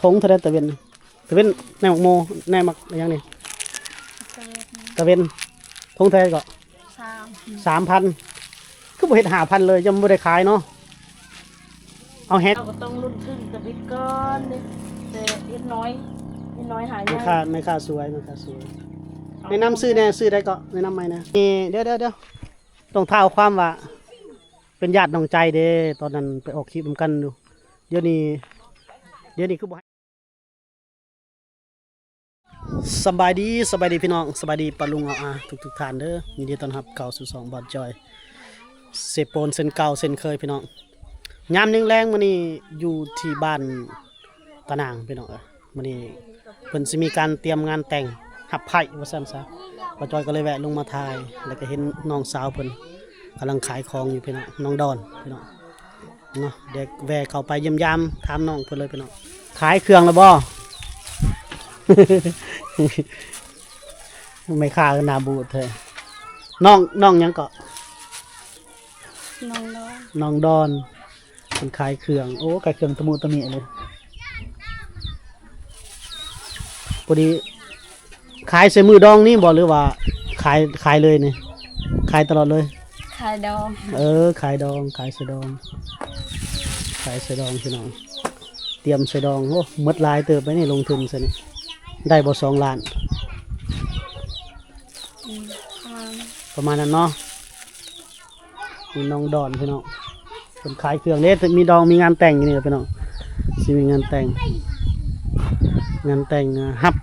ຖົງເທົ່າໃດຕາເວັນ? ຕາເວັນ ໃນໝາກໂມ ໃນໝາກຫຍັງນີ້? ຕາເວັນ ຖົງເທົ່າໃດເກາະ? ສາມ ສາມພັນ. ຄືບໍ່ເຮັດຫ້າພັນເລີຍ? ຍັງບໍ່ໄດ້ຂາຍເນາະ. ເອົາແຮກ ເຮົາກໍຕ້ອງລຸ້ນທຶນຕະບິດກ່ອນເດ້ ແຕ່ເຮັດນ້ອຍ ເຮັດນ້ອຍຫາຍາກ. ແມ່ຄ້າ ແມ່ຄ້າສວຍ ແມ່ຄ້າສວຍ. ແນະນຳຊື່ແດ່ ຊື່ໃດເກາະ? ແນະນຳໃໝ່ແດ່. ນີ້ ດຽວໆໆ ຕ້ອງທ້າວຄວາມວ່າ ເປັນຍາດນ້ອງໃຈເດ້ ຕອນນັ້ນໄປອອກຄລິບນຳກັນຢູ່. ດຽວນີ້ ດຽວນີ້ຄືບໍ່ໃຫ້. ສະບາຍດີ ສະບາຍດີພີ່ນ້ອງ ສະບາຍດີປ້າລຸງອາ ທຸກໆທ່ານເດີ. ຍິນດີຕ້ອນຮັບເຂົ້າສູ່ຊ່ອງບ່າວຈອຍ ເຊໂປນເຊັ່ນເກົ່າເຊັ່ນເຄີຍພີ່ນ້ອງ. ຍາມແລງໆ ມື້ນີ້ຢູ່ທີ່ບ້ານຕານາງພີ່ນ້ອງເອີຍ. ມື້ນີ້ເພິ່ນຊິມີການຕຽມງານແຕ່ງ ຮັບໃພ້ວ່າຊັ້ນຊະ. ບ່າວຈອຍກໍເລີຍແວະລົງມາຖ່າຍ ແລ້ວກໍເຫັນນ້ອງສາວເພິ່ນກຳລັງຂາຍຂອງຢູ່ພີ່ນ້ອງ ນ້ອງດອນພີ່ນ້ອງ. ເນາະ ດຽວແວ່ເຂົ້າໄປຢ້ຽມຢາມຖາມນ້ອງເພິ່ນເລີຍພີ່ນ້ອງ. ຂາຍເຄື່ອງແລ້ວບໍ່? ແມ່ຄ້າໜ້າບູດແທ້. ນ້ອງ ນ້ອງຫຍັງເກາະ? ນ້ອງດອນ ນ້ອງດອນ. ເພິ່ນຂາຍເຄື່ອງ ໂອ້ ຂາຍເຄື່ອງຕະມຸຕະມິເລີຍ. ພໍດີ ຂາຍໃສ່ມື້ດອງນີ້ບໍ່ ຫຼືວ່າຂາຍ ຂາຍເລີຍນີ້? ຂາຍຕະຫຼອດເລີຍ? ຂາຍດອງ. ເອີ ຂາຍດອງ ຂາຍໃສ່ດອງ ຂາຍໃສ່ດອງພີ່ນ້ອງ. ຕຽມໃສ່ດອງ ໂອ້ ໝົດຫຼາຍເຕີບໄປນີ້ ລົງທຶນໃສ່ນີ້ ໄດ້ບໍ່ສອງລ້ານ? ອືມ ປະມານ ປະມານນັ້ນເນາະ. ມີນ້ອງດອນພີ່ນ້ອງ ເພິ່ນຂາຍເຄື່ອງເດ້ ມີດອງ ມີງານແຕ່ງຢູ່ນີ້ພີ່ນ້ອງ. ຊິມີງານແຕ່ງ ງານແຕ່ງ ຮັບ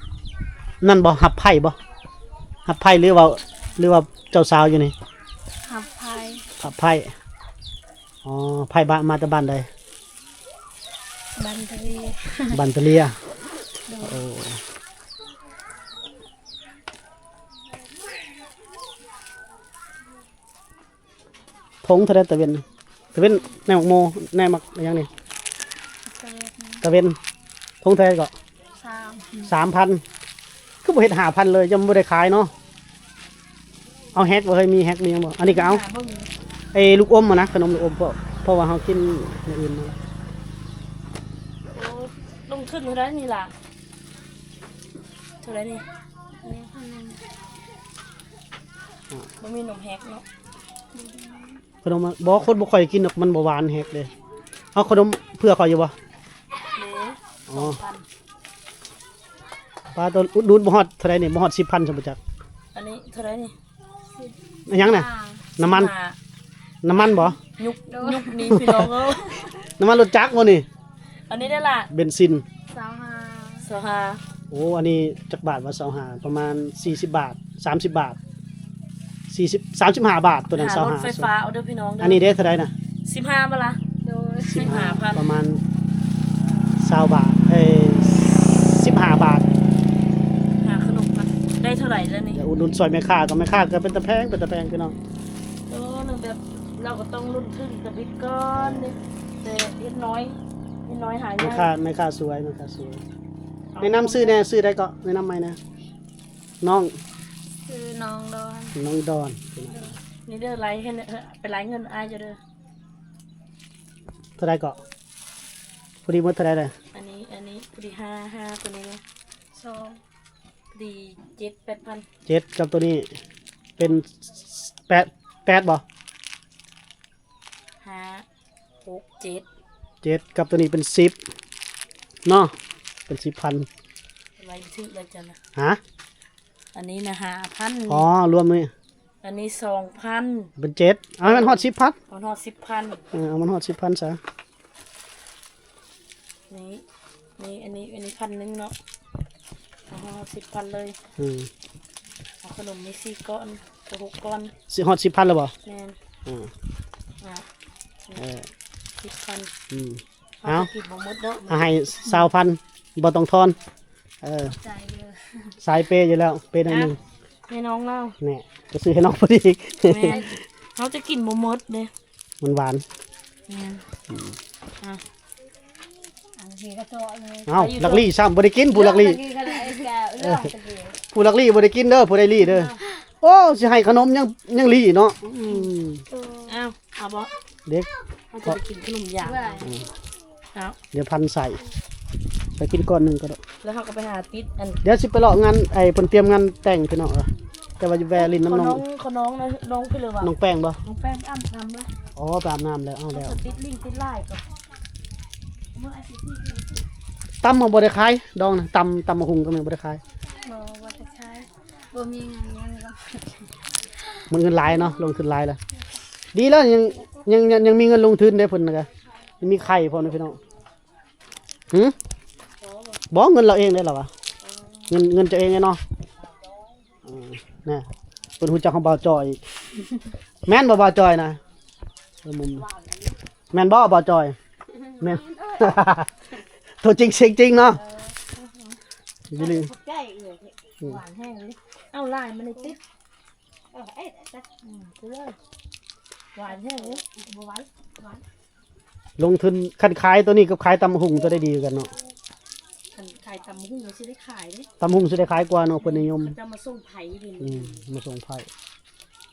ນັ້ນບໍ່? ຮັບໃພ້ບໍ່? ຮັບໃພ້ ຫຼືວ່າ ຫຼືວ່າເຈົ້າສາວຢູ່ນີ້? ຮັບໃພ້. ຮັບໃພ້. ອໍ ໃພ້ບ້ານ ມາແຕ່ບ້ານໃດ? ບ້ານຕະເລຍ. ບ້ານຕະເລຍ. ໂດຍ. ໂອ້ ຖົງເທົ່າໃດຕາເວັນ? ຕາເວັນ ໃນໝາກໂມ ໃນໝາກຫຍັງນີ້? ຕາເວັນ ຖົງເທົ່າໃດເກາະ? ສາມ ສາມພັນ. ຄືບໍ່ເຮັດຫ້າພັນເລີຍ? ຍັງບໍ່ໄດ້ຂາຍເນາະ. ເອົາແຮັກບໍ່ເຮີ້ຍ? ມີແຮັກມີຫຍັງບໍ່? ອັນນີ້ກໍເອົາ ຫາເບິ່ງ ເອີ ລູກອົມຫັ້ນນະ ຂະໜົມລູກອົມ ເພາະ ເພາະວ່າເຮົາກິນມື້ອື່ນມາ. ໂອ້ ລົງທຶນເທົ່າໃດນີ້ລະ? ເທົ່າໃດນີ້? ອັນນີ້ພັນໜຶ່ງ. ອ່າ ບໍ່ມີນົມແຮັກເນາະ. ຂະໜົມ ບໍ່ ຄົນບໍ່ຄ່ອຍກິນດອກ ມັນບໍ່ຫວານແຮກເດ້. ເອົາຂະໜົມເພື່ອຂ້ອຍຢູ່ບໍ່? ເດ້. ອໍ ສອງພັນ. ປາ ໂຕອຸດໜູນບໍ່ຮອດເທົ່າໃດນີ້? ບໍ່ຮອດສິບພັນຊະບໍ່ຈັກ. ອັນນີ້ເທົ່າໃດນີ້? ອີຫຍັງນະ? ສິບຫ້າ. ນ້ຳມັນ? ສິບຫ້າ. ນ້ຳມັນບໍ່? ຍຸກ ໂດຍ ຍຸກນີ້ພີ່ນ້ອງເອີຍ. ນ້ຳມັນລົດຈັກບໍ່ນີ້? ອັນນີ້ໄດ້ລະ ເບັນຊິນ ຊາວຫ້າ. ຊາວຫ້າ. ໂອ້ ອັນນີ້ຈັກບາດວະ? ຊາວຫ້າ ປະມານສີ່ສິບບາດ ສາມສິບບາດ ສີ່ສິບ ສາມສິບຫ້າບາດ ໂຕນັ້ນ ຫາ ຊາວຫ້າ. ລົດໄຟຟ້າເອົາເດີພີ່ນ້ອງເດີ. ອັນນີ້ເດ້ເທົ່າໃດນະ? ສິບຫ້າບໍ່ລະ? ໂດຍ. ສິບຫ້າພັນ ປະມານຊາວບາດ ເອີ ສິບຫ້າບາດ. ຫາຂະໜົມກ່ອນ ໄດ້ເທົ່າໃດແລ້ວນີ້? ອຸດໜູນຊ່ອຍແມ່ຄ້າ ກໍແມ່ຄ້າກໍເປັນຕາແພງ ເປັນຕາແພງພີ່ນ້ອງ. ໂຕໜຶ່ງແບບ ເຮົາກໍຕ້ອງລຸ້ນທຶນຕະບິດກ່ອນເດ້ ແຕ່ເຮັດນ້ອຍ ເຮັດນ້ອຍຫາຍາກ. ແມ່ຄ້າ ແມ່ຄ້າສວຍ ແມ່ຄ້າສວຍ. ແນະນຳຊື່ແດ່ ຊື່ໃດເກາະ? ແນະນຳໃໝ່ແດ່. ນ້ອງ ຊື່ນ້ອງດອນ ນ້ອງດອນ. ນີ້ເດີ ໄລ່ໃຫ້ ເອີ ໄປໄລ່ເງິນອ້າຍເຈົ້າເດີ. ເທົ່າໃດເກາະ? ພໍດີໝົດເທົ່າໃດເລີຍ? ອັນນີ້ ອັນນີ້ພໍດີຫ້າ ຫ້າ ຕົວນີ້ນະ ສອງ ພໍດີເຈັດ ແປດພັນ. ເຈັດ ກັບຕົວນີ້ເປັນແປດ ແປດບໍ່? ຫ້າ ຫົກ ເຈັດ ເຈັດ ກັບຕົວນີ້ເປັນສິບເນາະ ເປັນສິບພັນ. ໄວ້ຖືກແລ້ວເຈົ້ານະ. ຮະ? ອັນນີ້ນະ ຫ້າພັນ. ອໍ ລວມນີ້ ອັນນີ້ສອງພັນ ເປັນເຈັດ. ເອົາໃຫ້ມັນຮອດສິບພັນ ມັນຮອດສິບພັນ. ເອີ ເອົາມັນຮອດສິບພັນຊະ. ນີ້ ນີ້ ອັນນີ້ ອັນນີ້ພັນໜຶ່ງເນາະ ເອົາຮອດສິບພັນເລີຍ. ອືມ ເອົາຂະໜົມນີ້ສີ່ກ້ອນ ເອົາຫົກກ້ອນ. ຊິຮອດສິບພັນແລ້ວບໍ່? ແມ່ນ. ອືມ ອ່າ ເອີ ສິບພັນ. ອືມ ເອົາ ເອົາ ເອົາໃຫ້ຊາວພັນ ບໍ່ຕ້ອງທອນ. ເອີ ໃຈເດີ ສາຍເປຢູ່ແລ້ວ ເປໜ້ອຍໜຶ່ງ. ອ່ະ ໃຫ້ນ້ອງລາວ ແນ່ ຈະຊື້ໃຫ້ນ້ອງພໍດີ. ແມ່ນ ເຮົາຈະກິນບໍ່ໝົດເດ້ ມັນຫວານ. ແມ່ນ. ອືມ ອ່ະ ເອົາ ລັກລີ້ຊ້ຳ ບໍ່ໄດ້ກິນ ຜູ້ລັກລີ້ ເອີ ຜູ້ລັກລີ້ບໍ່ໄດ້ກິນເດີ ຜູ້ໄດ້ລີ້ເດີ. ອ່ະ ໂອ້ ຊິໃຫ້ຂະໜົມຍັງ ຍັງລີ້ເນາະ. ອືມ ເອົາ ເອົາບໍ່ ເດັກ ເຮົາຈະໄປກິນຂະໜົມຢາງ. ອືມ ເອົາ ດຽວພັນໃສ່. ໄປກິນກ້ອນໜຶ່ງກໍໄດ້ ແລ້ວເຮົາກໍໄປຫາຕິດອັນ ດຽວຊິໄປເລາະງານ ໄອ້ເພິ່ນຕຽມງານແຕ່ງພີ່ນ້ອງ ແຕ່ວ່າຢູ່ແວຫຼິ້ນນຳນ້ອງ ຂອງນ້ອງ ຂອງນ້ອງ ນ້ອງເພິ່ນເລີຍວ່າ ນ້ອງແປ້ງບໍ່? ນ້ອງແປ້ງໄປອາບນ້ຳແລ້ວ ອໍ ໄປອາບນ້ຳແລ້ວ ເອົາແລ້ວ ຕິດລິງຕິດລາຍກໍ ຕຳບໍ່ໄດ້ຂາຍ ດອງນະ ຕຳ ຕຳໝາກຫຸ່ງກໍແມ່ນບໍ່ໄດ້ຂາຍ ບໍ່ ບໍ່ໄດ້ຂາຍ ບໍ່ມີເງິນ ເງິນກໍ ມັນເງິນຫຼາຍເນາະ ລົງທຶນຫຼາຍແລ້ວ ດີແລ້ວ ຍັງ ຍັງ ຍັງ ຍັງມີເງິນລົງທຶນເດ້ ເພິ່ນນະກະ ມີໄຂ່ພ້ອມເດ້ພີ່ນ້ອງ ຫື ບໍ່ ເງິນລາວເອງເດ້ລາວວ່າ ເງິນ ເງິນເຈົ້າເອງເດ້ເນາະ ເອີ ນະ ເພິ່ນຮູ້ຈັກຂອງບ່າວຈ່ອຍ ແມ່ນບໍ່ບ່າວຈ່ອຍນະ ເອີ ມຸມ ແມ່ນບໍ່ບ່າວຈ່ອຍ ແມ່ນ ຕົວຈິງສຽງຈິງເນາະ ເອີ ອີ່ຫຼີ ໃຈເອື້ອຍ ອືມ ຫວານແຮງເລີຍ ເອົາລາຍມັນນີ້ຕິດ ເອີ ເອີ ອືມ ເອົາເລີຍ ຫວານແຮງເລີຍ ບໍ່ຫວານ ຫວານ ລົງທຶນ ຄັນຂາຍຕົວນີ້ກັບຂາຍຕຳບັກຫຸ່ງ ຕົວໃດດີກວ່າກັນເນາະ? ຄັນຂາຍຕຳບັກຫຸ່ງ ຊິໄດ້ຂາຍເດ້ ຕຳບັກຫຸ່ງຊິໄດ້ຂາຍກວ່າເນາະ ເພິ່ນນິຍົມ ເຂົາເຈົ້າມາສົ່ງໄຜເດ້ ອືມ ມາສົ່ງໄຜ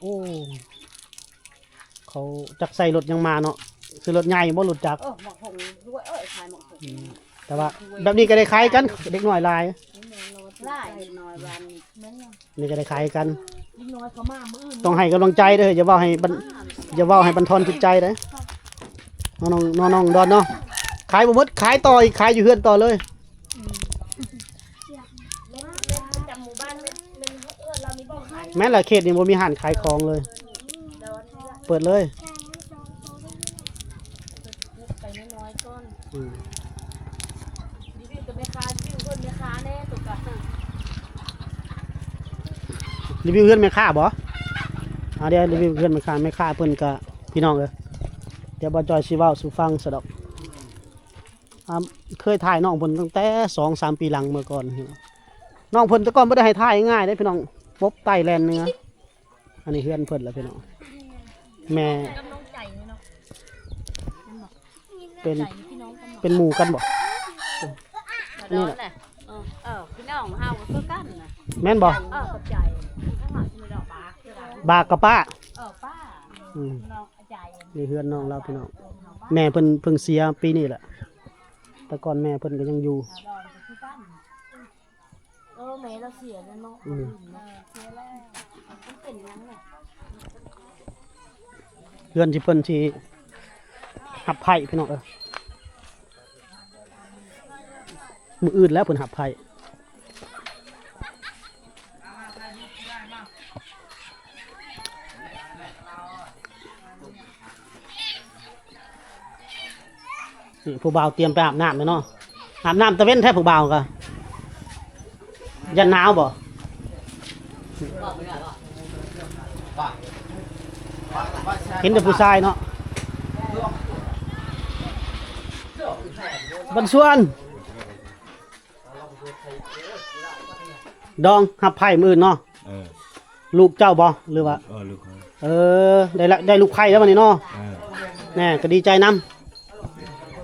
ໂອ້ ເຂົາຈັກໃສ່ລົດຫຍັງມາເນາະ ຄືລົດໃຫຍ່ບໍ່ ລົດຈັກ ເອີ ໝາກຫຸ່ງດ້ວຍ ເອີຍ ຂາຍໝາກຫຸ່ງ ອືມ ແຕ່ວ່າແບບນີ້ກໍໄດ້ຂາຍກັນ ເດັກນ້ອຍຫຼາຍ ຫຼາຍ ເດັກນ້ອຍບ້ານນີ້ ນີ້ກໍໄດ້ຂາຍກັນ ເດັກນ້ອຍເຂົາມາມື້ອື່ນ ຕ້ອງໃຫ້ກຳລັງໃຈເດີ ຢ່າເວົ້າໃຫ້ບັນ ຢ່າເວົ້າໃຫ້ບັນທອນຈິດໃຈເດີ ນ້ອງ ນ້ອງ ນ້ອງດອນເນາະ ຂາຍບໍ່ໝົດ ຂາຍຕໍ່ອີກ ຂາຍຢູ່ເຮືອນຕໍ່ເລີຍ ອືມ ແມ່ນລະ ເຂດນີ້ບໍ່ມີຮ້ານຂາຍຂອງເລີຍ ເປີດເລີຍ ໄປນ້ອຍໆກ່ອນ ອືມ ຣີວິວແຕ່ແມ່ຄ້າ ຣີວິວເຮືອນແມ່ຄ້າແດ່ຕົວກະ ຣີວິວເຮືອນແມ່ຄ້າບໍ່? ອ່າ ດຽວຣີວິວເຮືອນແມ່ຄ້າ ແມ່ຄ້າເພິ່ນກະ ພີ່ນ້ອງເອີຍ ດຽວບ່າວຈ່ອຍຊິເວົ້າສູ່ຟັງຊະດອກ ອ່າ ເຄີຍຖ່າຍນ້ອງເພິ່ນຕັ້ງແຕ່ສອງສາມປີຫຼັງເມື່ອກ່ອນ ນ້ອງເພິ່ນແຕ່ກ່ອນບໍ່ໄດ້ໃຫ້ຖ່າຍງ່າຍເດ້ພີ່ນ້ອງ ປົບໄຕ້ແລ່ນເໜືອ ອັນນີ້ເຮືອນເພິ່ນລະພີ່ນ້ອງ ແມ່ ເປັນ ເປັນໝູ່ກັນບໍ່? ນີ້ແຫຼະ ເອີ ເອີ ພີ່ນ້ອງເຮົາຄືກັນນະ ແມ່ນບໍ່? ເອີ ຂອບໃຈ ບາກກັບປ້າ ເອີ ປ້າ ອືມ ນີ້ເຮືອນນ້ອງລາວພີ່ນ້ອງ ແມ່ເພິ່ນເພິ່ງເສຍປີນີ້ແຫຼະ ແຕ່ກ່ອນແມ່ເພິ່ນກໍຍັງຢູ່ ເອີ ແມ່ລາວເສຍແລ້ວເນາະ ອືມ ເສຍແລ້ວ ມັນເປັນຫຍັງແຫຼະ ເຮືອນທີ່ເພິ່ນຊິຮັບໃພ້ພີ່ນ້ອງເອີຍ ມື້ອື່ນແລ້ວເພິ່ນຮັບໃພ້ ນີ້ຜູ້ບ່າວຕຽມໄປອາບນ້ຳແລ້ວເນາະ ອາບນ້ຳຕາເວັນແທ້ຜູ້ບ່າວກະ ຢ້ານໜາວບໍ່? ເຫັນແຕ່ຜູ້ຊາຍເນາະ ບັນຊວນ ດອງຮັບໃພ້ມື້ອື່ນເນາະ ເອີ ລູກເຈົ້າບໍ່ ຫຼືວ່າ ເອີ ລູກເຂົາ ເອີ ໄດ້ລະ ໄດ້ລູກໃພ້ແລ້ວບັດນີ້ເນາະ ເອີ ແນ່ ກໍດີໃຈນຳ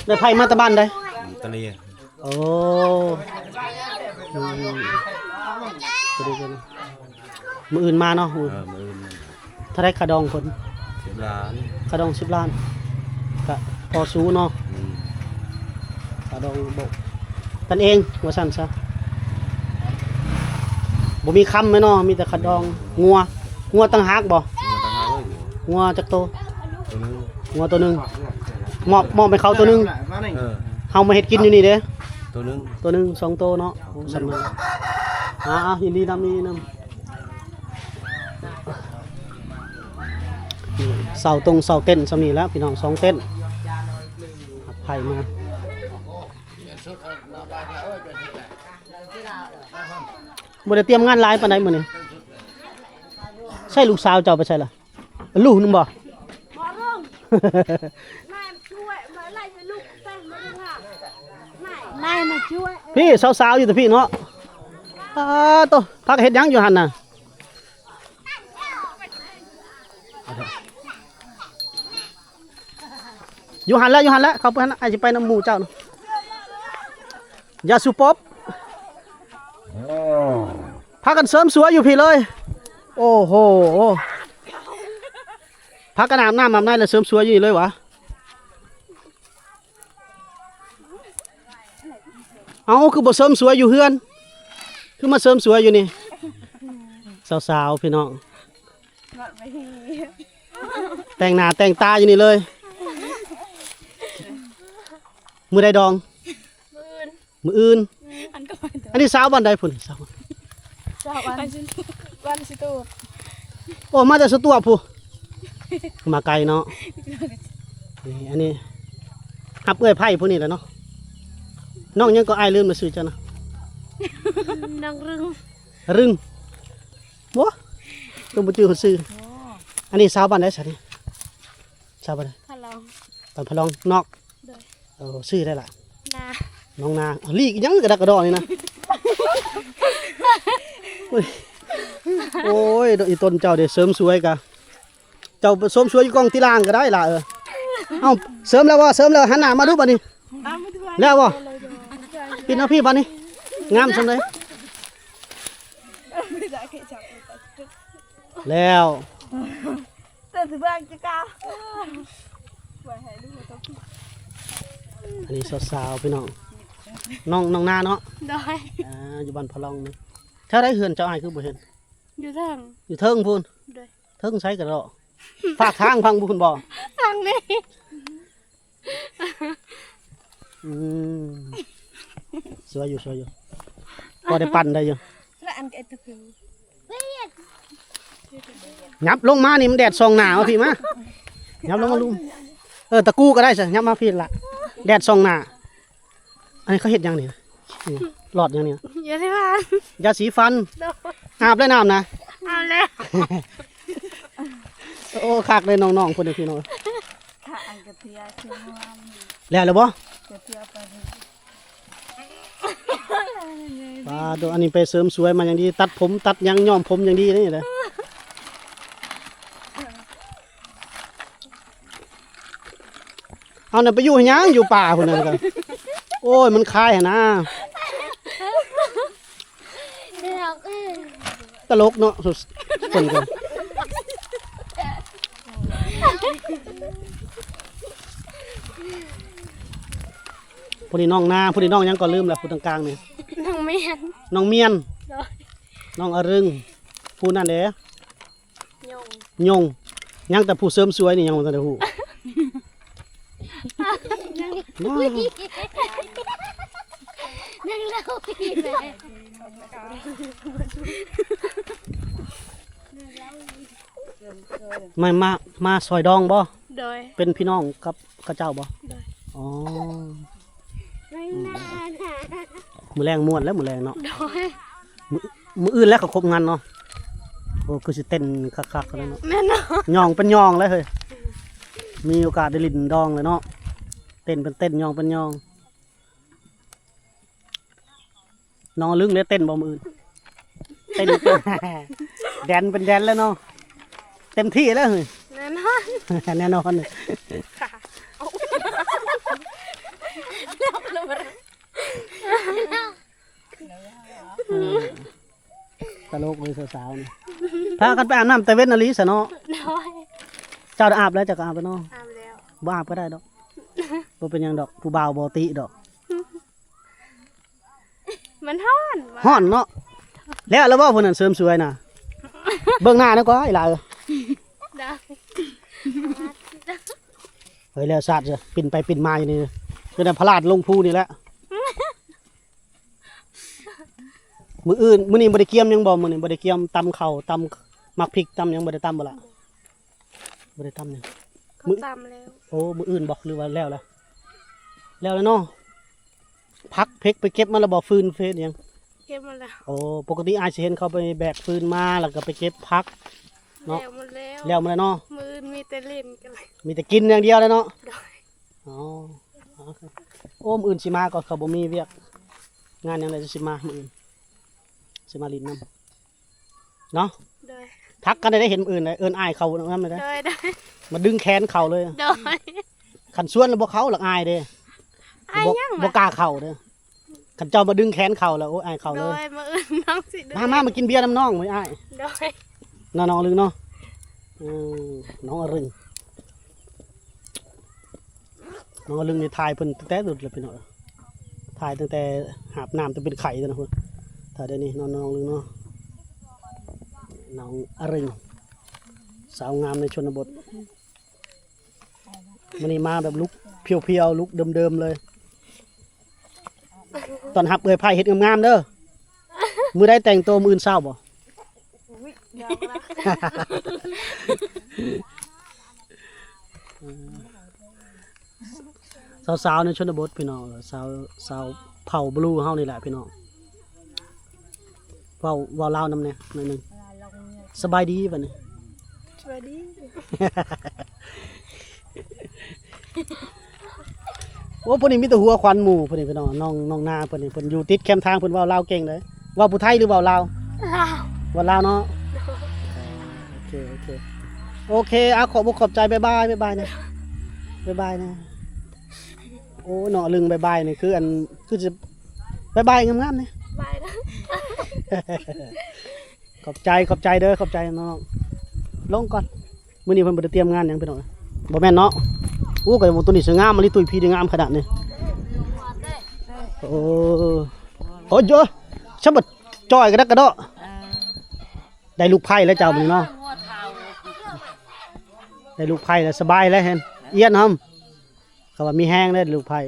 ໄດ້ໃພ້ມາແຕ່ບ້ານໃດ? ຕະເລ ໂອ້ ອືມ ກໍດີໃຈນຳ ມື້ອື່ນມາເນາະ ເອີ ມື້ອື່ນ ເທົ່າໃດຄ່າດອງເພິ່ນ? ສິບລ້ານ ຄ່າດອງສິບລ້ານ ກະພໍສູ້ເນາະ ອືມ ຄ່າດອງບໍ່ ກັນເອງວ່າຊັ້ນຊະ ບໍ່ມີຄຳແມ່ນເນາະ ມີແຕ່ຄ່າດອງ ງົວ ງົວຕ່າງຫາກບໍ່? ງົວຕ່າງຫາກເລີຍ ງົວຈັກໂຕ? ໂຕໜຶ່ງ ງົວໂຕໜຶ່ງ ມອບ ມອບໃຫ້ເຂົາໂຕໜຶ່ງ ເອີ ເຮົາມາເຮັດກິນຢູ່ນີ້ເດ້ ໂຕໜຶ່ງ ໂຕໜຶ່ງ ສອງໂຕເນາະ ໂອ້ ສ່ຳນັ້ນ ອ່າ ຍິນດີນຳ ຍິນດີນຳ. ເສົາຕົງເສົາເຕັນສ່ຳນີ້ແຫຼະພີ່ນ້ອງ ສອງເຕັນ ຮັບໃພ້ມາ ບໍ່ໄດ້ຕຽມງານຫຼາຍປານໃດມື້ນີ້ ໃສລູກສາວເຈົ້າໄປໃສລະ? ລູກໜຶ່ງບໍ່? ພີ່ ສາວໆຢູ່ແຕ່ພີ່ເນາະ ປາໂຕ ພາກັນເຮັດຫຍັງຢູ່ຫັ້ນນະ? ຢູ່ຫັ້ນແຫຼະ ຢູ່ຫັ້ນແຫຼະ ເຂົ້າໄປຫັ້ນ ອ້າຍຊິໄປນຳໝູ່ເຈົ້ານະ ຢ່າສູ່ປົບ ພາກັນເສີມສວຍຢູ່ພີ້ເລີຍ ໂອ້ໂຫ ພາກັນອາບນ້ຳອາບໃນ ແລ້ວເສີມສວຍຢູ່ນີ້ເລີຍຫວາ? ເອົ້າ ຄືບໍ່ເສີມສວຍຢູ່ເຮືອນ ຄືມາເສີມສວຍຢູ່ນີ້? ສາວໆ ພີ່ນ້ອງ ແຕ່ງໜ້າແຕ່ງຕາຢູ່ນີ້ເລີຍ. ມື້ໃດດອງ? ມື້ອື່ນ. ມື້ອື່ນ. ອັນນີ້ສາວບ້ານໃດພຸ້ນ? ສາວ ສາວບ້ານ ບ້ານຊິຕູບ. ໂອ້ ມາແຕ່ສະຕວບພຸ້ນ ມາໄກເນາະ. ນີ້ ອັນນີ້ຮັບເອື້ອຍໄພຜູ້ນີ້ແຫຼະເນາະ. ນ້ອງຫຍັງກໍ? ອ້າຍລືມແລ້ວຊື່ເຈົ້ານະ. ນ້ອງຣຶງ. ຣຶງ. ໂອ້ ຕ້ອງບໍ່ຈື່ຊື່. ອັນນີ້ສາວບ້ານໃດຊະນີ້? ສາວບ້ານໃດ? ພະລອງ. ບ້ານພະລອງນອກ. ໂດຍ. ເອີ ຊື່ໃດລະ? ນາ. ນ້ອງນາ. ຫຼີກອີຫຍັງກະດັກກະດໍນີ້ນະ. ໂອ້ຍ ໂອ້ຍ ອີຕົນເຈົ້າເດ ເສີມສວຍກະ ເຈົ້າເສີມສວຍຢູ່ກ້ອງຕິລ່າງກະໄດ້ລະ. ເອີ ເອົ້າ ເສີມແລ້ວບໍ່? ເສີມແລ້ວ ຫັນໜ້າມາດູບາດນີ້. ແລ້ວບໍ່? ປິ່ນເອົາພີ້ບາດນີ້ ງາມສ່ຳໃດ. ແລ້ວ ອັນນີ້ສາວໆ ພີ່ນ້ອງ ນ້ອງ ນ້ອງນາເນາະ. ໂດຍ. ອ່າ ຢູ່ບ້ານພະລອງນີ້. ແຖວໃດເຮືອນເຈົ້າ? ອ້າຍຄືບໍ່ເຫັນ? ຢູ່ເທິງ. ຢູ່ເທິງພຸ້ນ. ໂດຍ. ເທິງໃສກະເດາະ? ຟາກທາງພັງພຸ້ນບໍ່? ທາງນີ້. ອືມ ສວຍຢູ່ ສວຍຢູ່ ພໍໄດ້ປັ່ນໄດ້ຢູ່. ແລະອັນກະເອັດຕະຄື ຫຍັບລົງມານີ້ ມັນແດດສ່ອງໜ້າ. ເອົາພີ້ມາ ຫຍັບລົງມາລຸ່ມ. ເອີ ຕະກູກະໄດ້ຊະ ຫຍັບມາພີ້ລະ ແດດສ່ອງໜ້າ. ອັນນີ້ເຂົາເຮັດຫຍັງນີ້? ນີ້ ຫຼອດຫຍັງນີ້? ຢາສີຟັນ. ຢາສີຟັນ. ໂດຍ. ອາບແລ້ວນ້ຳນະ? ອາບແລ້ວ. ໂອ້ ຄັກເລີຍນ້ອງໆ ພຸ້ນນະພີ່ນ້ອງ. ແລ້ວແລ້ວບໍ່? ປາໂຕ ອັນນີ້ໄປເສີມສວຍມາຢ່າງດີ ຕັດຜົມຕັດຫຍັງ ຍ້ອມຜົມຢ່າງດີເດ້. ເອົານັ້ນໄປຢູ່ເຮັດຫຍັງ ຢູ່ປ່າພຸ້ນນະ. ໂອ້ຍ ມັນຄາຍຫັ້ນນະ. ຕະຫຼົກເນາະ ຄົນກະ ຜູ້ນີ້ນ້ອງນາ ຜູ້ນີ້ນ້ອງຫຍັງກໍລືມລະ ຜູ້ກາງໆນີ້. ນ້ອງມຽນ. ນ້ອງມຽນ. ໂດຍ. ນ້ອງອະຣຶງ. ຜູ້ນັ້ນເດ? ຍົງ. ຍົງ. ຍັງແຕ່ຜູ້ເສີມສວຍນີ້ຍັງບໍ່ທັນໄດ້ຮູ້. ມາ ມາ ມາຊ່ອຍດອງບໍ່? ໂດຍ. ເປັນພີ່ນ້ອງກັບເຂົາເຈົ້າບໍ່? ໂດຍ. ອໍ. ມື້ແລງມ່ວນແລ້ວ ມື້ແລງເນາະ. ໂດຍ. ມື້ ມື້ອື່ນແລ້ວເຂົາຄົບງານເນາະ. ໂອ້ ຄືຊິເຕັ້ນຄັກໆ ແລ້ວເນາະ. ແມ່ນເນາະ. ຍ່ອງເປັນຍ່ອງແລ້ວເຮີ້ຍ. ມີໂອກາດໄດ້ຫຼິ້ນດອງແລ້ວເນາະ. ເຕັ້ນເປັນເຕັ້ນ ຍ່ອງເປັນຍ່ອງ. ນ້ອງອະລຶງເດ ເຕັ້ນບໍ່ມື້ອື່ນ? ເຕັ້ນ ແດນເປັນແດນແລ້ວເນາະ. ເຕັມທີ່ແລ້ວ. ແນ່ນອນ ແນ່ນອນ. ເອີ ຕະຫຼົກເລີຍສາວໆ ນີ້ ພາກັນໄປອາບນ້ຳແຕ່ເວັນອີ່ຫຼີຊະເນາະ. ໂດຍ. ເຈົ້າໄດ້ອາບແລ້ວ ເຈົ້າກໍອາບແລ້ວເນາະ. ອາບແລ້ວ. ບໍ່ອາບກໍໄດ້ດອກ ບໍ່ເປັນຫຍັງດອກ ຜູ້ບ່າວບໍ່ຕິດອກ. ມັນຮ້ອນ ຮ້ອນເນາະ. ແລ້ວ ແລ້ວບໍ່ ຜູ້ນັ້ນເສີມສວຍນະ? ເບິ່ງໜ້ານະກວ່າ ອີຫຼ້າເອີຍ. ເຮີ້ຍ ແລ້ວຊາດເດີ ປິ່ນໄປປິ່ນມາຢູ່ນີ້ ເປັນພະລາດລົງພູນີ້ແຫຼະ. ມື້ອື່ນ ມື້ນີ້ບໍ່ໄດ້ກຽມຫຍັງບໍ່? ມື້ນີ້ບໍ່ໄດ້ກຽມຕຳເຂົ້າ ຕຳໝາກພິກ ຕຳຫຍັງ ບໍ່ໄດ້ຕຳບໍ່ລະ? ບໍ່ໄດ້ຕຳຫຍັງ. ເຂົາ ມື້ ຕຳແລ້ວ. ໂອ້ ມື້ອື່ນບໍ່ ຫຼືວ່າແລ້ວລະ? ແລ້ວແລ້ວເນາະ. ຜັກເພັກໄປເກັບມາແລ້ວບໍ່? ຟືນເຟດຫຍັງ ເກັບມາແລ້ວ. ໂອ້ ປົກກະຕິອ້າຍຊິເຫັນເຂົາໄປແບກຟືນມາ ແລ້ວກໍໄປເກັບຜັກເນາະ. ແລ້ວໝົດແລ້ວ ແລ້ວໝົດແລ້ວເນາະ. ມື້ອື່ນມີແຕ່ຫຼິ້ນກັນ ມີແຕ່ກິນຢ່າງດຽວແລ້ວເນາະ. ໂດຍ. ອໍ ໂອ້ ມື້ອື່ນຊິມາກໍ ເຂົາບໍ່ມີວຽກງານຫຍັງໃດ ຊິມາມື້ອື່ນ ຊິມາຫຼິ້ນນຳ. ເນາະ. ໂດຍ. ທັກກັນໄດ້ ເຫັນມື້ອື່ນ ເອີ້ນອ້າຍເຂົ້ານຳໄດ້. ໂດຍ ໂດຍ. ມາດຶງແຂນເຂົ້າເລີຍ. ໂດຍ. ຄັນຊວນແລ້ວບໍ່ເຂົ້າ ລະອາຍເດ້. ອາຍຫຍັງ ບໍ່ ບໍ່ກ້າເຂົ້າເດ້. ຄັນເຈົ້າມາດຶງແຂນເຂົ້າແລ້ວ ໂອ້ຍ ອາຍເຂົ້າເລີຍ. ໂດຍ. ມື້ອື່ນນ້ອງຊິດຶງ ມາ ມາ ມາກິນເບຍນຳນ້ອງມື້ອ້າຍ. ໂດຍ. ເນາະ ນ້ອງອະລຶງເນາະ. ເອີ ນ້ອງອະລຶງ ນ້ອງອະລຶງນີ້ຖ່າຍເພິ່ນຕັ້ງແຕ່ດຸດແລ້ວ ພີ່ນ້ອງ. ຖ່າຍຕັ້ງແຕ່ຫາບນ້ຳ ແຕ່ເປັນໄຂ່ຕອນນັ້ນພຸ້ນ. ຖ່າຍໄດ້ນີ້ ນ້ອງ ນ້ອງລຶງເນາະ ນ້ອງອະເຣັງ ສາວງາມໃນຊົນນະບົດ. ມື້ນີ້ມາແບບລຸກພຽວໆ ລຸກເດີມໆເລີຍ. ຕ້ອນຮັບເອື້ອຍໄພເຮັດງາມໆເດີ. ມື້ໃດແຕ່ງໂຕ ມື້ອື່ນເຊົ້າບໍ່? ອຸ້ຍ ຢອກລະ ສາວໆໃນຊົນນະບົດພີ່ນ້ອງ ສາວ ສາວເຜົ່າບລູເຮົານີ້ແຫຼະພີ່ນ້ອງ. ເວົ້າ ເວົ້າລາວນຳແດ່ໜ້ອຍໜຶ່ງ. ສະບາຍດີບັດນີ້. ສະບາຍດີ. ໂອ້ ຜູ້ນີ້ມີແຕ່ຫົວຂວັນໝູ່ ຜູ້ນີ້ພີ່ນ້ອງ. ນ້ອງ ນ້ອງນາ ຜູ້ນີ້ ເພິ່ນຢູ່ຕິດແຄມທາງ ເພິ່ນເວົ້າລາວເກັ່ງເດ້. ເວົ້າຜູ້ໄທ ຫຼື ເວົ້າລາວ? ລາວ. ເວົ້າລາວເນາະ. ໂອເຄ ໂອເຄ ໂອເຄ. ອ່າ ຂອບອົກຂອບໃຈ. ບາຍບາຍ ບາຍບາຍນະ ບາຍບາຍນະ. ໂອ້ ນ້ອງອະລຶງ ບາຍບາຍນີ້ ຄືອັນ ຄືຊິບາຍບາຍງາມໆນີ້. ບາຍນະ. ຂອບໃຈ ຂອບໃຈເດີ ຂອບໃຈນ້ອງ. ລົງກ່ອນ. ມື້ນີ້ເພິ່ນບໍ່ໄດ້ຕຽມງານຫຍັງພີ່ນ້ອງ. ບໍ່ແມ່ນເນາະ. ໂອ້ ກໍຕົວນີ້ສວຍງາມ ມາລິຕຸຍພີໄດ້ງາມຂະໜາດນີ້. ໂອ້ ໂອ້ຍ ສະບັດຈ່ອຍກະດັກກະດໍ. ໄດ້ລູກໄພ້ແລ້ວເຈົ້າມື້ນີ້ເນາະ. ໄດ້ລູກໄພ້ແລ້ວສະບາຍແລ້ວ ເຫັນອຽນຫອມ. ເຂົາວ່າມີແຮງເດ້ລູກໄພ້.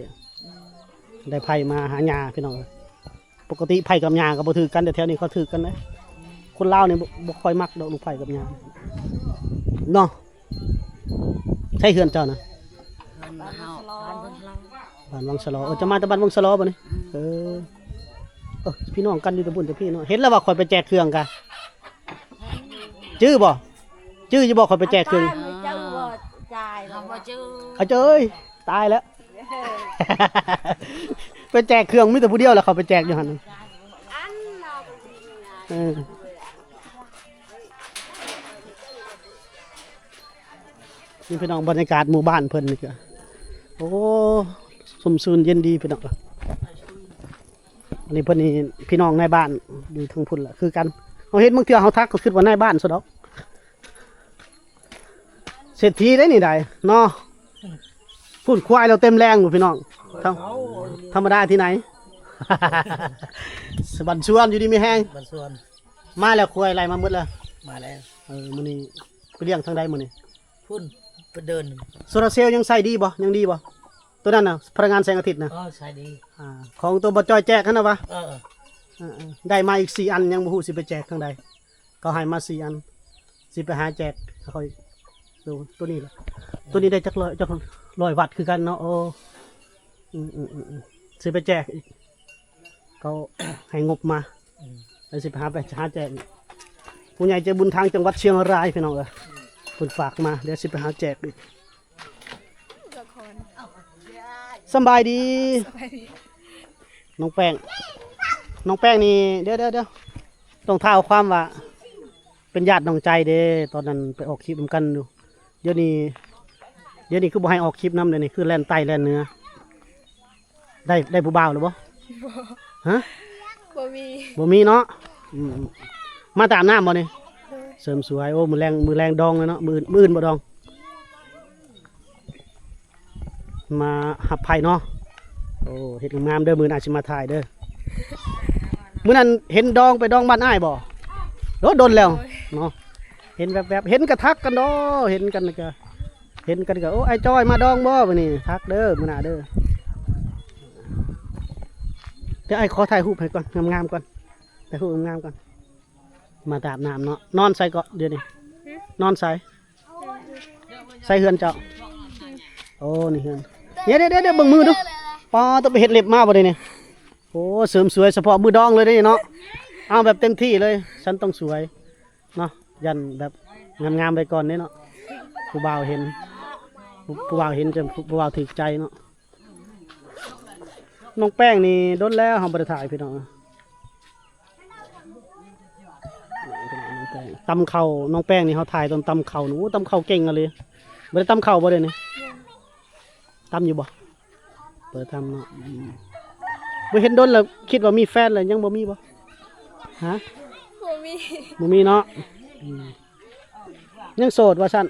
ໄດ້ໄພ້ມາຫາຫຍ້າພີ່ນ້ອງ. ປົກກະຕິໄພ້ກັບຫຍ້າກໍບໍ່ຖືກກັນ ແຕ່ແຖວນີ້ເຂົາຖືກກັນເດ້. ຄົນລາວນີ້ບໍ່ ບໍ່ຄ່ອຍມັກດອກລູກໄພ້ກັບຫຍ້າເນາະ. ໃສເຮືອນເຈົ້ານະ? ບ້ານເຮົາ ບ້ານວັງສະຫຼໍ. ບ້ານວັງສະຫຼໍ. ເອີ ເຈົ້າມາແຕ່ບ້ານວັງສະຫຼໍບໍ່ນີ້? ອືມ ເອີ ເອີ ພີ່ນ້ອງກັນຢູ່ແຕ່ພຸ້ນແຕ່ພີ້ເນາະ. ເຫັນແລ້ວວ່າຂ້ອຍໄປແຈກເຄື່ອງກະ ຈື່ບໍ່? ຈື່ຢູ່ບໍ່ ຂ້ອຍໄປແຈກເຄື່ອງ? ເຈົ້າບໍ່ຈ່າຍ ເຮົາບໍ່ຈື່. ອາເຈ້ຍ ຕາຍແລ້ວ. ໄປແຈກເຄື່ອງມີແຕ່ຜູ້ດຽວແຫຼະ ເຂົາໄປແຈກຢູ່ຫັ້ນ. ເອີ ນີ້ພີ່ນ້ອງ ບັນຍາກາດໝູ່ບ້ານເພິ່ນນີ້ກະ ໂອ້ ຊຸ່ມຊື່ນເຢັນດີພີ່ນ້ອງ. ອັນນີ້ເພິ່ນນີ້ພີ່ນ້ອງໃນບ້ານຢູ່ທາງພຸ້ນລະ ຄືກັນ. ເຮົາເຫັນບາງເທື່ອເຮົາທັກກໍຄິດວ່ານາຍບ້ານຊະດອກ. ເສດຖີໄດ໋ນີ້ໄດ໋ເນາະ. ພຸ້ນ ຄວາຍລາວເຕັມແລງຢູ່ພີ່ນ້ອງ. ທຳ ທຳມະດາທີ່ໄຫນ? ບ້ານສວນ ຢູ່ດີມີແຮງ. ບ້ານສວນ. ມາແລ້ວ ຄວາຍໄລ່ມາໝົດແລ້ວ. ມາແລ້ວ. ເອີ ມື້ນີ້ໄປລ້ຽງທາງໃດມື້ນີ້? ພຸ້ນ ໄປເດີນ. ໂຊລາເຊວຍັງໃຊ້ດີບໍ່? ຍັງດີບໍ່? ໂຕນັ້ນນະ ພະລັງງານແສງອາທິດນະ. ເອີ ໃຊ້ດີ. ອ່າ ຂອງໂຕບໍ່ຈ່ອຍແຈກຫັ້ນນະວະ? ເອີ ເອີ ເອີ ໄດ້ມາອີກສີ່ອັນ ຍັງບໍ່ຮູ້ຊິໄປແຈກທາງໃດ. ເຂົາໃຫ້ມາສີ່ອັນ ຊິໄປຫາແຈກເຂົາອີກ. ໂຕ ໂຕນີ້ລະ ໂຕນີ້ໄດ້ຈັກຮ້ອຍ ຈັກຮ້ອຍວັດຄືກັນເນາະ. ໂອ້ ອືມໆໆ ຊິໄປແຈກອີກ ເຂົາໃຫ້ງົບມາ. ອືມ ແລ້ວຊິໄປຫາ ໄປຫາແຈກອີກ. ຜູ້ໃຫຍ່ໃຈບຸນທາງຈັງຫວັດຊຽງລາຍ ພີ່ນ້ອງເອີຍ ເພິ່ນຝາກມາ ດຽວຊິໄປຫາແຈກອີກ. ສະບາຍດີ ສະບາຍດີ ນ້ອງແປ້ງ. ນ້ອງແປ້ງນີ້ ດຽວໆໆ ຕ້ອງທ້າວຄວາມວ່າ ເປັນຍາດນ້ອງໃຈເດ້ ຕອນນັ້ນໄປອອກຄລິບນຳກັນຢູ່. ດຽວນີ້ ດຽວນີ້ຄືບໍ່ໃຫ້ອອກຄລິບນຳ ດຽວນີ້ຄືແລ່ນໃຕ້ແລ່ນເໜືອ. ໄດ້ ໄດ້ຜູ້ບ່າວແລ້ວບໍ່? ບໍ່. ຮະ? ບໍ່ມີ ບໍ່ມີເນາະ. ອືມ ມາຕາມນ້ຳບໍ່ນີ້? ໂດຍ. ເສີມສວຍ. ໂອ້ ມື້ແລງ ມື້ແລງດອງແລ້ວເນາະ. ມື້ອື່ນ ມື້ອື່ນບໍ່ດອງ? ມາຮັບໄພ້ເນາະ. ໂອ້ ເຮັດງາມໆເດີ ມື້ໜ້າຊິມາຖ່າຍເດີ. ມື້ນັ້ນເຫັນດອງ ໄປດອງບ້ານອ້າຍບໍ່? ໂອ້ ດົນແລ້ວເນາະ. ເຫັນແວບໆ ເຫັນກະທັກກັນດອກ ເຫັນກັນກະ ເຫັນກັນກະ ໂອ້ ອ້າຍຈ້ອຍມາດອງບໍ່ມື້ນີ້? ທັກເດີ ມື້ໜ້າເດີ. ດຽວອ້າຍຂໍຖ່າຍຮູບໃຫ້ກ່ອນ ງາມໆກ່ອນ ຖ່າຍຮູບງາມໆກ່ອນ. ມາຕາບນ້ຳເນາະ. ນອນໃສເກາະດຽວນີ້? ຫຶ? ນອນໃສ? ໃສເຮືອນເຈົ້າ? ໂອ້ ນີ້ເຮືອນ. ດຽວໆໆ ເບິ່ງມືດູ. ປາ ຕ້ອງໄປເຮັດເລັບມາບໍ່ໄດ໋ນີ້? ໂອ້ ເສີມສວຍສະເພາະມື້ດອງເລີຍເດ້ເນາະ. ເອົາແບບເຕັມທີ່ເລີຍ ສັນຕ້ອງສວຍເນາະ. ຢ້ານແບບງາມໆໄວ້ກ່ອນເດ້ເນາະ. ຜູ້ບ່າວເຫັນ ຜູ້ ຜູ້ບ່າວເຫັນຈະ ຜູ້ ຜູ້ບ່າວຖືກໃຈເນາະ. ນ້ອງແປ້ງນີ້ດົນແລ້ວເຮົາບໍ່ໄດ້ຖ່າຍພີ່ນ້ອງ. ຕຳເຂົ້າ ນ້ອງແປ້ງນີ້ເຮົາຖ່າຍຕອນຕຳເຂົ້ານີ້. ໂອ້ ຕຳເຂົ້າເກັ່ງອີ່ຫຼີ. ບໍ່ໄດ້ຕຳເຂົ້າບໍ່ດຽວນີ້? ຕຳຢູ່ບໍ່? ບໍ່ໄດ້ຕຳເນາະ. ອືມ ບໍ່ເຫັນດົນແລ້ວ ຄິດວ່າມີແຟນແລ້ວ ຍັງບໍ່ມີບໍ່? ຮະ? ບໍ່ມີ ບໍ່ມີເນາະ. ອືມ ຍັງໂສດວ່າຊັ້ນ?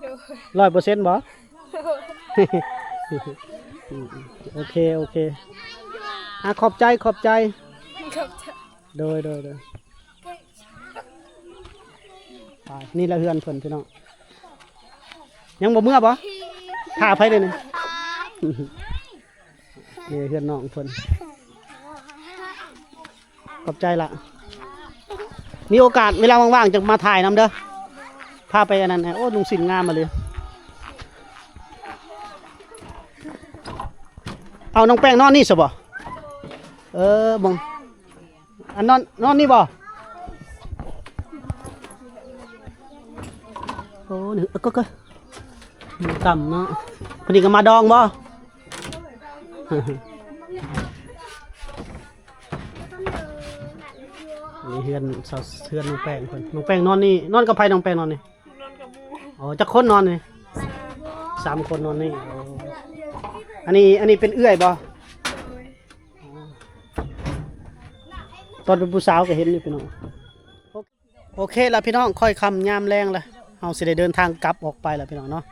ໂດຍ. ຮ້ອຍເປີເຊັນບໍ່? ໂດຍ. ອືມ ໂອເຄ ໂອເຄ. ອ່າ ຂອບໃຈ ຂອບໃຈ. ໂດຍ ໂດຍ ໂດຍ. ໄປ ນີ້ລະເຮືອນເພິ່ນພີ່ນ້ອງ. ຍັງບໍ່ເມືອບໍ່? ຖ້າໃຜເດນີ້? ນີ້ເຮືອນນ້ອງເພິ່ນ. ຂອບໃຈລະ. ມີໂອກາດເວລາວ່າງໆ ຈະມາຖ່າຍນຳເດີ. ພາໄປອັນນັ້ນແດ່. ໂອ້ ນຸ່ງສິ້ນງາມມາເລີຍ. ເອົາ ນ້ອງແປ້ງນອນນີ້ຊະບໍ່? ເອີ ເບິ່ງ. ອັນນອນ ນອນນີ້ບໍ່? ໂອ້ ນີ້ ເອີ ກໍ ກໍ ຕ່ຳເນາະ. ພໍດີກໍມາດອງບໍ່? ນີ້ເຮືອນ ເຮືອນນ້ອງແປ້ງເພິ່ນ. ນ້ອງແປ້ງນອນນີ້. ນອນກັບໃຜນ້ອງແປ້ງນອນນີ້? ນອນກັບໝູ່. ອໍ ຈັກຄົນນອນນີ້? ສາມຄົນນອນນີ້. ອໍ ອັນນີ້ ອັນນີ້ເປັນເອື້ອຍບໍ່? ໂດຍ. ຕອນເປັນຜູ້ສາວກໍເຫັນຢູ່ພີ່ນ້ອງ. ໂອເຄລະພີ່ນ້ອງ ຄ່ອຍຄ່ຳຍາມແລງລະ ເຮົາຊິໄດ້ເດີນທາງກັບອອກໄປລະພີ່ນ້ອງເນາະ.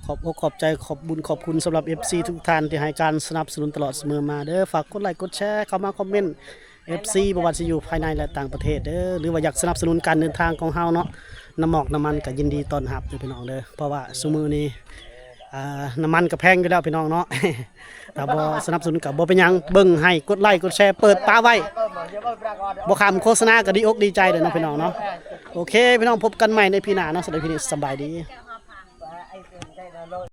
ຂອບອົກຂອບໃຈ ຂອບບຸນຂອບຄຸນສຳລັບເອັຟຊີທຸກທ່ານທີ່ໃຫ້ການສະໜັບສະໜູນຕະຫຼອດສະເໝີມາເດີ. ຝາກກົດໄລກົດແຊເຂົ້າມາຄອມເມັນ ເອັຟຊີ ບໍ່ວ່າຊິຢູ່ພາຍໃນ ແລະ ຕ່າງປະເທດເດີ ຫຼືວ່າຢາກສະໜັບສະໜູນການເດີນທາງຂອງເຮົາເນາະ ນ້ຳໝອກນ້ຳມັນກໍຍິນດີຕ້ອນຮັບເດີພີ່ນ້ອງເດີ. ເພາະວ່າຊຸມື້ນີ້ ອ່າ ນ້ຳມັນກໍແພງຢູ່ແລ້ວພີ່ນ້ອງເນາະ. ຖ້າບໍ່ສະໜັບສະໜູນກໍບໍ່ເປັນຫຍັງ ເບິ່ງໃຫ້ກົດໄລກົດແຊ ເປີດປະໄວ້ ບໍ່ຂ້າມໂຄສະນາກໍດີອົກດີໃຈເດີເນາະພີ່ນ້ອງເນາະ. ໂອເຄພີ່ນ້ອງ ພົບກັນໃໝ່ໃນພີໜ້າເນາະ. ສຳລັບພີນີ້ສະບາຍດີ.